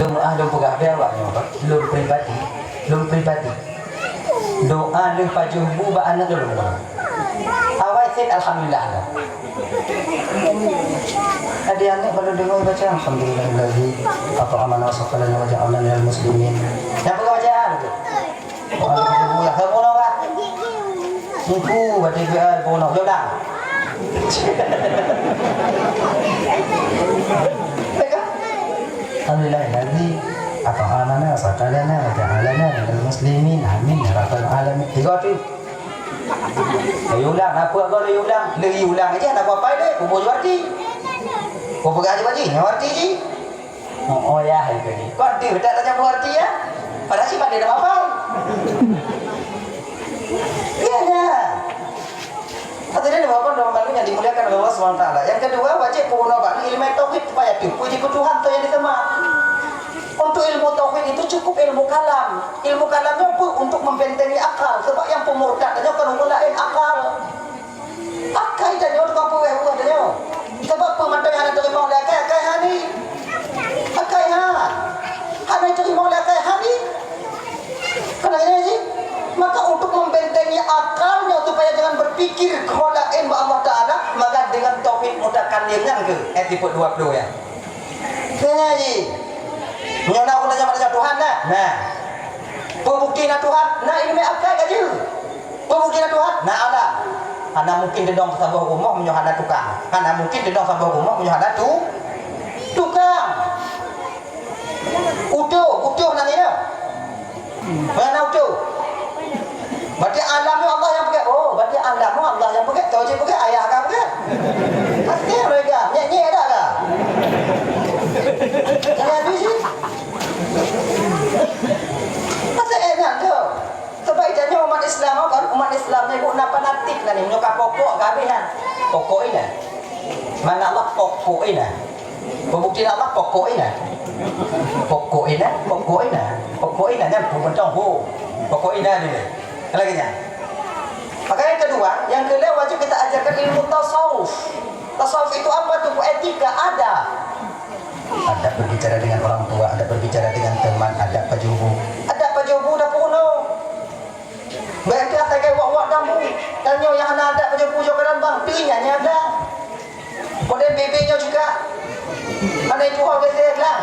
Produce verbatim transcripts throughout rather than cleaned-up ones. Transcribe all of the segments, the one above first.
Doa lôn peugah bak awak nyoe, lôn pribadi, lôn pribadi. Doa lheueh pajoh bu bak aneuk lôn. Awai cit alhamdulillah dah. Tadi aneuk baru dengar baca, "Alhamdulillahilladzi at'amana wa saqana wa ja'alna minal muslimin." Nyang peugah bacaan tu. Alhamdulillah, alhamdulillah. Ibu, berarti dia, ibu nak ulang. Alhamdulillah, Nabi. At'amana, saqana, ja'alana minal muslimin. Amin, ya rabbal alamin. Tiga tu. Lagi ulang, apa kau lagi ulang? Lagi ulang aja, nak apa-apa deh. Kubur jual ti. Kubur gaji-gaji, nyawa ti ji. Oh, oh, ya, hai tadi. Kau ada tak tanya buah arti ya? Padahal si pandai dah hafal. Iya, ya. Hadirin dan hadirat yang dimuliakan oleh Allah Subhanahu wa Taala. Yang kedua, wajib peurunoe bak ilmu tauhid supaya teupeue jih keu Tuhan tu yang disembah. Untuk ilmu tauhid itu cukup ilmu kalam. Ilmu kalam nyoe pun untuk membentengi akal. Sebab yang pemurtad nyoe kan orang lain akal. Akai tanyoe tukang peuweh-weh tanyoe. Sabab peue mantong hana teurimong lé akai, akai hani. Akai ha. Hana teurimong lé akai hani. Kena ini ji. Maka untuk membentengi akalnya supaya jangan berpikir keu lain bak Allah Taala, maka dengan tauhid mutakallim nyan ke, eh, tipe dua puluh ya. Kena ji. Nyoe na aku tanya pada Tuhan nah. Nah. Peue bukti na Tuhan? Na ilmu akai ka jeuet. Peue bukti na Tuhan? Na alam. Hana mungkin teudong saboh rumoh meunyoe hana tukang. Hana mungkin teudong saboh rumoh meunyoe hana tu, tukang. Utoh, utoh na nyoe. Hana utoh. Berarti alam nyoe Allah nyang peugét. Oh, berarti alam nyoe Allah nyang peugét. Tahu cit peugét, ayah ka peugét. Pasti mereka. Nyek-nyek dah ka. Jangan habis sih. Masa enak tu. Sebab itu nyoe umat Islam kan, umat Islam ni bukan fanatik lah ni, nyoe ka pokok ka habis kan. Pokok ini. Mana Allah pokok ini. Pembukti Allah pokok ini. Pokok ini, pokok ini. Pokok ini kan bukan tong bu. Pokok ini ni. Lagi nya. Maka yang kedua, yang kedua wajib kita ajarkan ilmu tasawuf. Tasawuf itu apa tu? Etika, adab. Adab berbicara dengan orang tua, adab berbicara dengan teman, adab pajoh bu. Adab pajoh bu dah peurunoe. Baik tu asai kai wak-wak dan bu. Dan nyoe yang hana adab pajoh bu jok keadaan bang, tu ingat nya ada. Kode bebe nyoe juga. Hana itu hal biasa lah.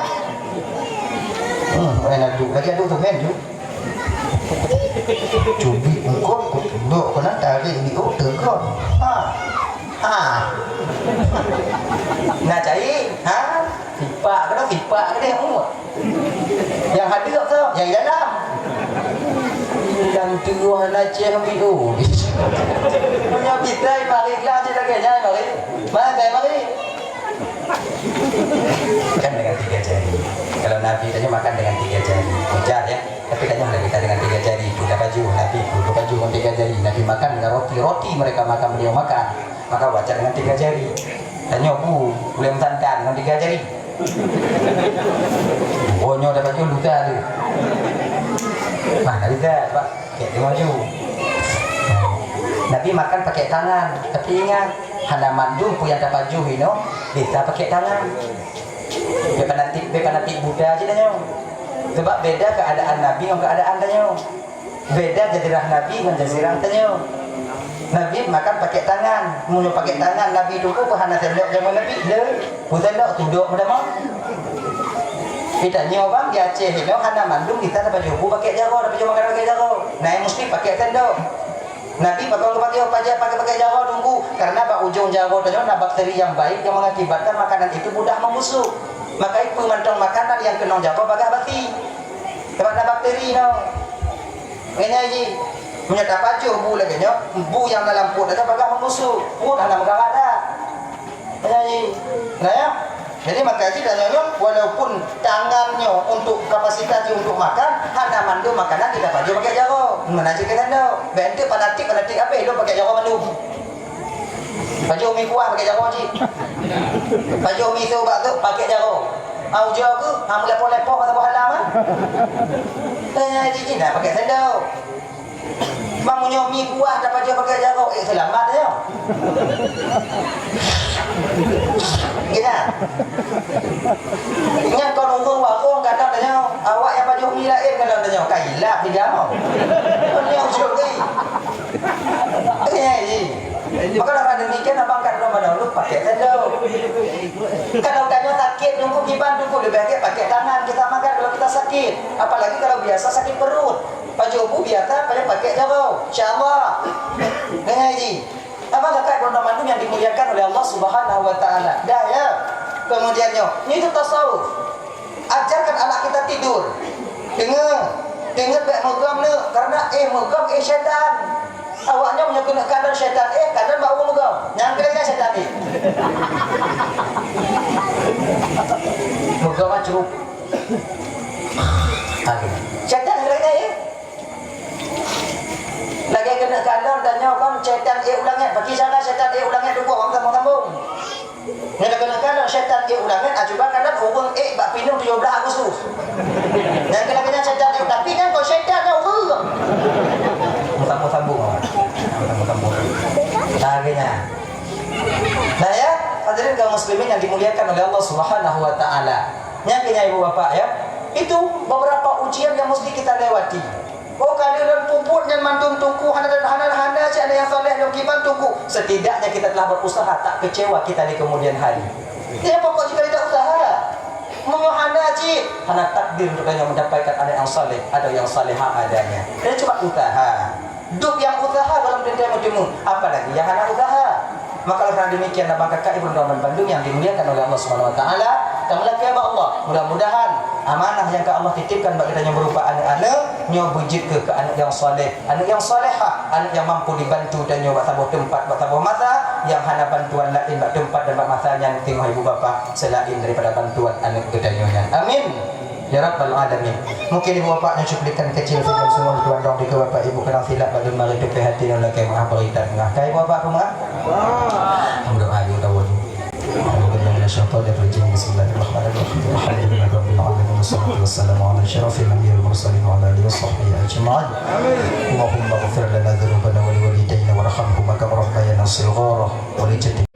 Hmm, mana tu? Lagi ada tu kan tu. Cubi engkau kudok kena tarik di oh tegak. Ha. Ha. Nak cari? Ha? Sipak ke dah? Sipak ke dah? Oh. Yang hadap tu, yang dalam. Dan tuah na cek ambil oh. Punya kita mari lah je lagi nyai mari. Mana saya mari? Kan dengan tiga jari. Kalau Nabi tanya makan dengan tiga jari. Ujar ya. Tapi tanya lah kita dengan tiga jari. Kita baju Nabi, kita baju dengan tiga jari. Nabi makan dengan roti. Roti mereka makan, beliau makan. Maka wajar dengan tiga jari. Tanyoe bu, ulèe meusantan ngon tiga jari. Oh, nyoe dapat jeuet lusa tu. Nah, dari dah, Pak. Kayak dia maju. Nabi makan pakai tangan, tapi ingat, hana mandum peue nyang tapajoh inoe bisa pakai tangan. Bèk fanatik, bèk fanatik Buddha cit tanyoe. Sebab beda keadaan Nabi ngon keadaan tanyoe. Beda jazirah Nabi ngon jazirah tanyoe. Nabi makan pakai tangan. Meunyoe pakai tangan Nabi dulu, peue hana sendok jameun Nabi? Le, peue sendok tudok meudamong. Di tanyoe bang, di Aceh inoe hana mandum kita tapajoh bu pakai jaroe, tapajoh makanan pakai jaroe. Nah, mesti pakai sendok. Nabi pakon geupajoh paja pakai, pakai jaroe teungku, karena bak ujong jaroe tanyoe na bakteri nyang baik nyang mengakibatkan makanan itu mudah membusuk. Maka peue mantong makanan nyang keunong jaroe bagah basi. Sabab na bakteri nyoe. Ngeunyan jih, meunyoe tapajoh bu lagèe nyoe, bu nyang na lam pruet aja bagah meubusuk, pruet hana meugarak dah. Ngeunyan jih. Nah, ya. Jadi, maka jih tanyoe nyoe, walaupun tangan nyoe untuk kapasitas jih untuk makan, hana mandum makanan tapajoh pakai jaroe. Meunan cit keunan nyoe. Bèk enteuk fanatik, fanatik abéh lôn pakai jaroe mandum. Pajoh mi kuah pakai jaroe cit. Pajoh mi sôk bak sôk pakai jaroe. Au jok keuh, ha, meulepoh-lepoh masa boh halam, ah. Eh, jih, jih, nah, pakai sendok. Bang, meunyoe mi kuah tapajoh pakai jaroe, eh, seulamat nyoe. Gina. Nyan kon ureueng warong kadang Laén kalau tanyoe ka ilap di gamoe. Nyoe ujong ni. Eh, ji. Maka dengan demikian abang kat rumah mana lu pakai tendo. Kalau tanyoe sakit, tunggu kiban, tunggu lebih baik pakai tangan kita makan kalau kita sakit. Apalagi kalau biasa sakit perut. Pajoh bu biasa paling pakai jauh. Insya Allah. Eh, ji. Abang kakak dan mandum yang dimuliakan oleh Allah Subhanahu wa taala. Dah ya. Kemudian nyo, ni itu tasawuf. Ajarkan anak kita tidur. Dengar. Dengar baik meugam ni karena eh meugam eh syaitan. Awaknya punya kena kadang syaitan eh kadang bak ureueng meugam. Nyang kena syaitan eh. Meugam macam. Aduh. Syaitan kena eh. Lagèe keuneuk kalon tanyoe kon syaitan ék u langèt, bagi cara syaitan ék u langèt tuboh, bang sambung-sambung. Nyan lagèe keuneuk kalon syaitan ék u langèt, a cuba kalon ureueng ék bak pineung tujoh blaih Agustus. Nyan keuneuk keunan syaitan ék, tapi nyan kon syaitan nyan ureueng. Sambung-sambung. Sambung-sambung. Nah, lagèe nyan. Nah ya, hadirin kaum muslimin yang dimuliakan oleh Allah Subhanahu wa taala. Nyan keuh nyan ibu bapak ya. Itu beberapa ujian yang mesti kita lewati. Oh, ka lheueh lôn peubuet nyan mandum teungku hana, hana, hana cit aneuk nyang saleh lôn kiban teungku. Setidaknya kita telah berusaha, tak kecewa kita di kemudian hari. Ya, pokok jika kita usaha. Meunyoe hana cit, hana takdir untuk tanyoe mendapatkan aneuk nyang saleh atau nyang salehah adanya. Kita cuba usaha. Duek nyang usaha gohlom teuntèe meuteumèe, apalagi nyang hana usaha. Maka oleh karena demikian, abang kakak ibu dan bandum yang dimuliakan oleh Allah Subhanahu wa taala, kamoe lakèe bak Allah. Mudah-mudahan amanah nyang ka Allah titipkan bak geutanyoe berupa aneuk-aneuk nyoe beujeuet keu, keu aneuk nyang saleh, aneuk nyang salehah, aneuk nyang mampu dibantu tanyoe bak saboh teumpat, bak saboh masa, nyang hana bantuan laén bak teumpat dan bak masa nyan teungoh ibu bapak seulaén daripada bantuan aneuk geutanyoe nyan. Amin. Ya Rabbal Alamin. Mungkin ibu bapak nyoe cuplikan kecil saja, semua tuan dong di bapak ibu kena silap bagi mari tupai hati dan lakèe maaf bagi tak dengar. Kai ibu bapak peumeu'ah? Alhamdulillah, ibu tahu. Bismillahirrahmanirrahim. Wassalatu wassalamu ala asyrafil anbiya wal mursalin wa ala alihi wa sahbihi ajma'in. Allahumma ighfir lana dzunubana wa liwalidayna warhamhuma kama rabbayana shighara. Wa li jaddi